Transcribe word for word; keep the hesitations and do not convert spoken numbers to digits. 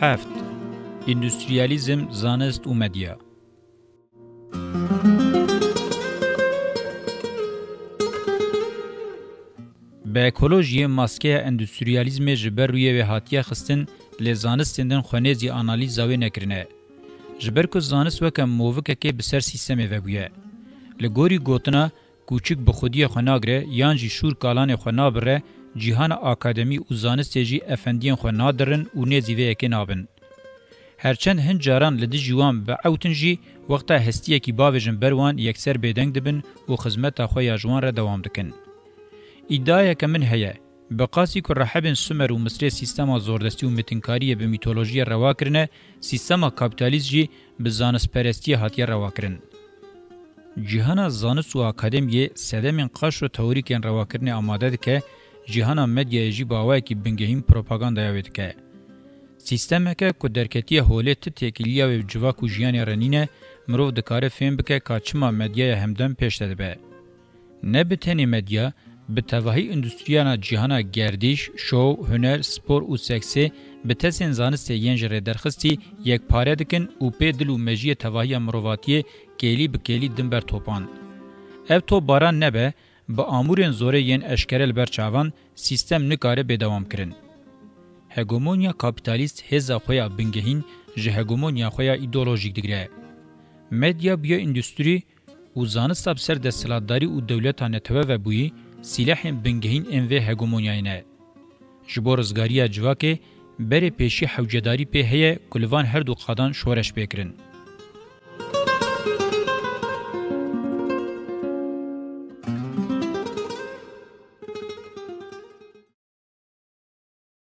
Heft. Endüstriyalîzm, zanist û medya. Bi ekolojiyê maskeya endüstriyalîzmê ji ber rûyê wê hatiye xistin, lê zanistên din xwe nêzî analîza wê nekirine. Ji ber ku zanist weke movikekê bi ser sîstemê vebûye. Li gorî gotina, kûçik bi xwediyê xwe nagire yan jî şûr kalanê xwe nabire, cîhana akademî û zanistê jî efendiyên xwe nadirin û nêzî vê yekê nabin. Herçend hin caran li dijî wan biewtin jî, wexta hestiyekî bavêjin ber wan, yekser bêdeng dibin û xizmeta xwe ya ji wan re dewam dikin. Îdiayeke min heye, bi qasî ku rehebên Sumer û Misrê sîstema zordestî û mitinkariyê bi mîtolojiyê rewa kirine, sîstema kapîtalîst jî bi zanistperestiyê hatiye rewakirin. Cîhana zanist û akademiyê sedemên qaşo teorîkên rewakirinê amade dike, cîhana medyayê jî bi awayekî bingehîn propagandaya wê dike. Sîstemeke ku derketiye holê ti têkiliya wê bi civak û jiyanê re nîne, mirov dikare fêm bike ka çima medyaya hemdem pêş de dibe. Ne bi tenê medya, bi tevahî endûstriyana cîhana gerdîş, şov, huner, spor û seksê bi tesên zanistê yên ji rê derxistî yekpare dikin û pê dil û mejiyê tevahiya mirovatiyê kêlî bi kêlî din ber topan. Ev topbaran nebe, bi amûrên zorê yên eşkere li ber çavan, sîstem nikare bê dewam kirin. Hegemonya kapîtalîst hêza xwe ya bingehîn ji hegemonya xwe ya îdeolojîk digire. Medya bûye endûstrî û zanista bi ser desthilatdarî û dewleta netewe ve bûyî, sîlehên bingehîn ên vê hegemonyayê ne. Ji bo rizgariya civakê, berê pêşî hewcedarî pê heye ku li van her du qadan şoreş bê kirin.